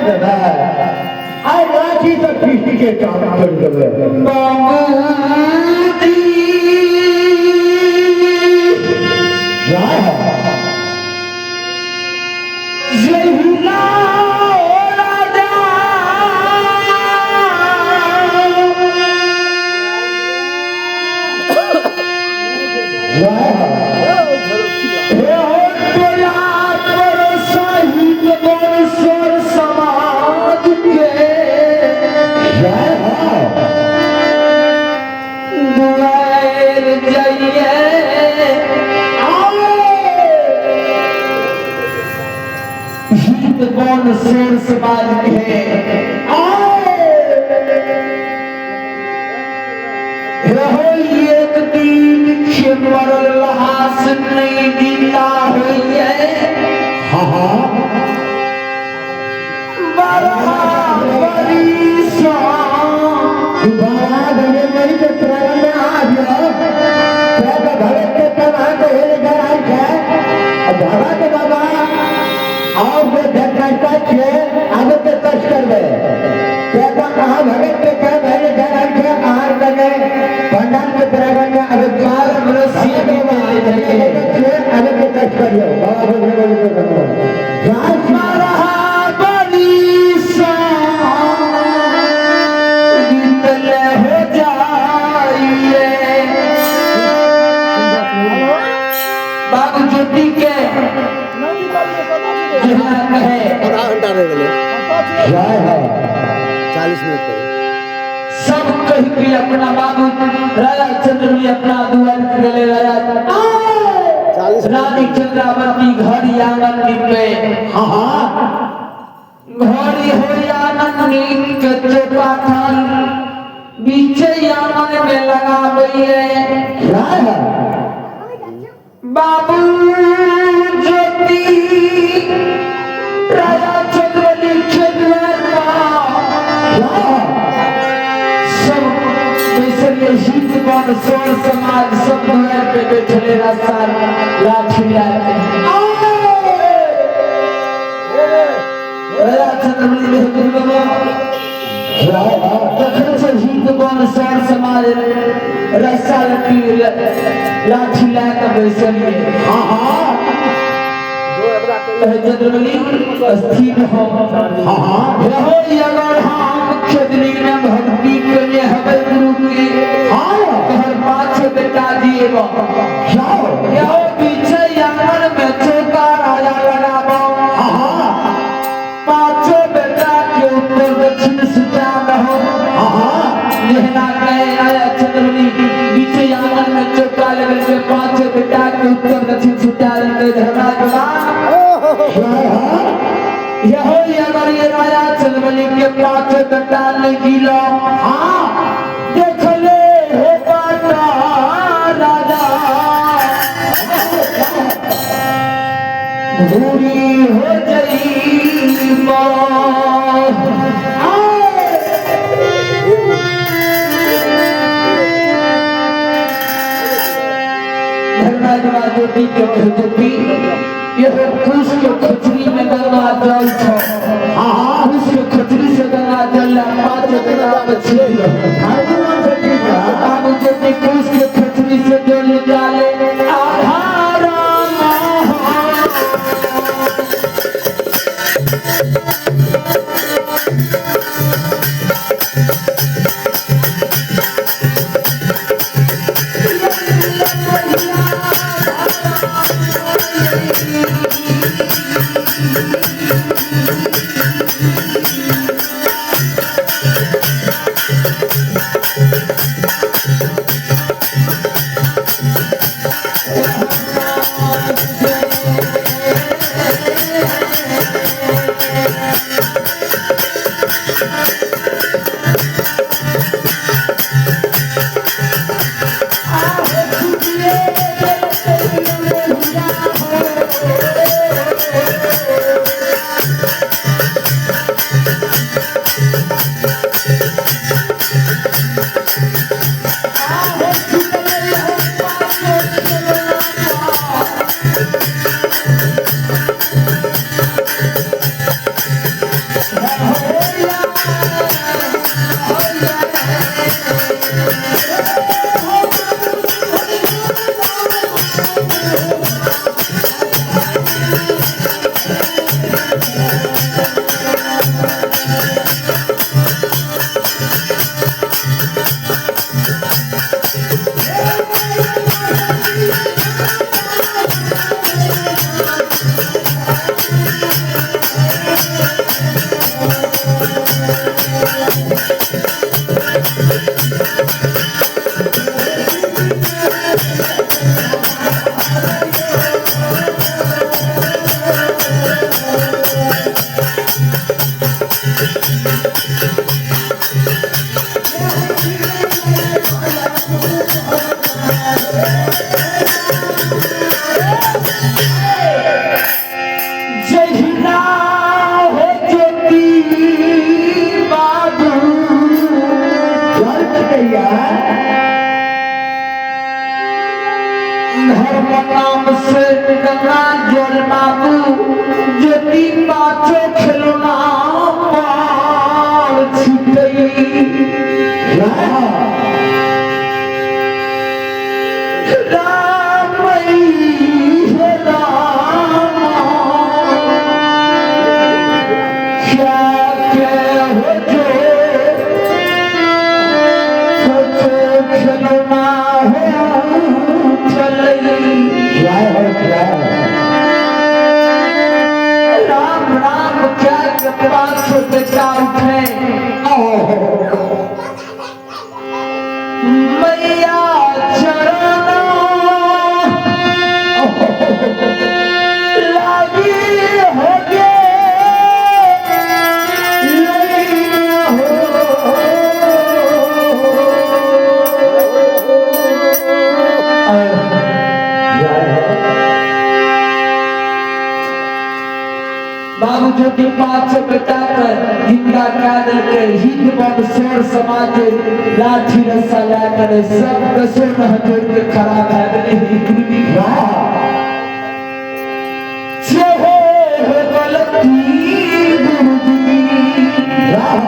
देबै आइ लाठी से पीट के काम कर देबै। बाबूजी जय हो। जहिना राजा जय हो। हे हो टोला पर शहीद गणेश्वर समाज के जय हो। दुआर जाइए हित गण शेर समाज के हे हो एक दिन के मरल लहास नहीं गीला होइए। हाँ हाँ। बारह बरिस बाबा गणेश के प्रांगण में आ गया क्या तो भगत के तब आके हेले घर आयल छै आ भगत बाबा आओ के धरता छे आबे के कष्ट करबे क्या तो अहाँ भगत के तब हेले घर आयल छै अहाँ कने पंडाल के प्रांगण में आबे 12 बरस भगत बाबा छे आबे के कष्ट करियो बाबा गणेश के जय श्री बारह बरिस बीतले हो जाइए। बाबू ज्योति के जहाँ कहे आधा घंटा रह गेलै। जय हो। 40 मिनट पर सब कह के अपना बाबू राजा चंद्र भी अपना दुआर के गले राजा 40 रानी चंद्रावती घड़ी आंगन निपे। हाँ हाँ। घड़ी हो आंगन नीप के चौका थान बीचे आंगन में लगाबैये। जय हो। बाबू ज्योति राजा चंद्र लिखे द्वार पर जय हो। सब बैसलिए हित गण सोर समाज सब द्वार पे बैठले रस्सा लाठी लाके राजा चंद्र लिखे बाबा जय हो। तखन से हित गण सोर समाज रस्सा लाठी ला के बैसलिए। हाँ हाँ। चंद्रबली स्थिर हो। हाँ हाँ। रहो अगर हम खेदनी में भक्ति करने हवे गुरु के हाँ। तोहर पाँच बेटा दिएब। जाओ। यहो पीछे आंगन में चौका राजा लगाबो। हाँ हाँ। पांचों बेटा के उत्तर दक्षिण सुता रहो। हाँ हाँ। लेहना गए राजा चंद्रबली पीछे आंगन में चौका लगल के पांचों बेटा के उत्तर दक्षिण सुता रहे धर्मराज बाबा। जय हो। यहो अगर ये राजा चंद्रबली के पांच बेटा नहीं गिलो। हाँ। देख ले हो बाटा राजा भूरी हो जईबो। धर्मराज बाबा ज्योति के ज्योति यह कुश के खचरी में गंगा जल छो। हाँ हाँ। कुश के खचरी से गंगा जल ला पांच बेटा बची। ठाकुर नाम से ठीक है। बाबू ज्योति कुश के खचरी से जल डाले आधार जहिना हो ज्योति बाबू जल छिटैया धर्म नाम से गंगा जल बाबू ज्योति पाँचो खिलौना पार छिटई। राम हे राम क्या के हो जो सोचो खिलौना हो चलई। जय हो जय हो। राम राम क्या के पाँचों बेटा उठे मैया चरण लागी हो गे जय हो। बाबू ज्योति पांच बेटा कर जिंदा कादर के हिंद बम सोर समाज लाठी रस्सा ला कर सब कसो न जोड़ के खराब है गले गुरुजी। वाह। जे हो गलती गुरुजी वाह।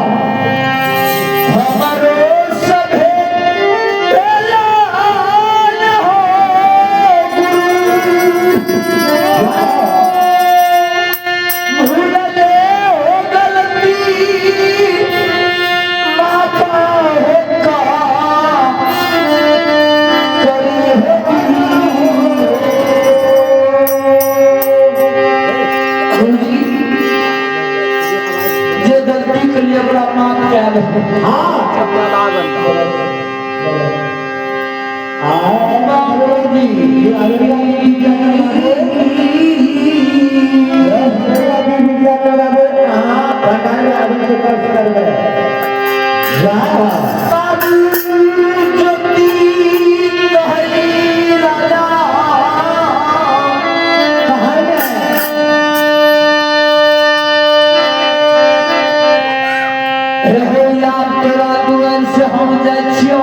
हमारो सभे लाल हो गुरु। भूलले हो गलती माफा हो का करी हो गुरु। जे गलती के लिए ओकरा माफ कयल हो। हाँ। बाबूजी बाबू ज्योति कहली राजा रे यार तोरा दुआर से हम जाइ छियौ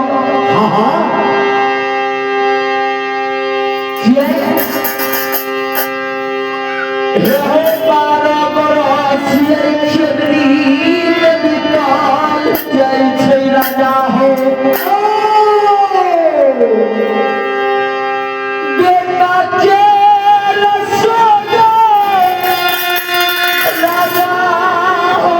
किया हे बारह बरस ये खेदनी में बिताल जाइ छै राजा हो। बेटा के रसोई राजा हो।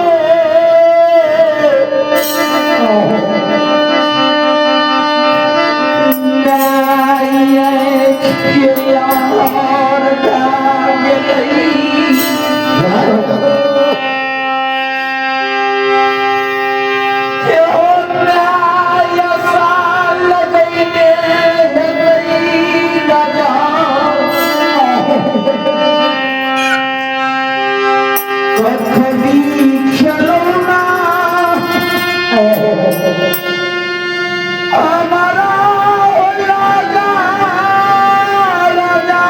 खेलौना हमारा राजा राजा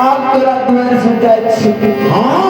आप तोरा जाइ छी। हाँ।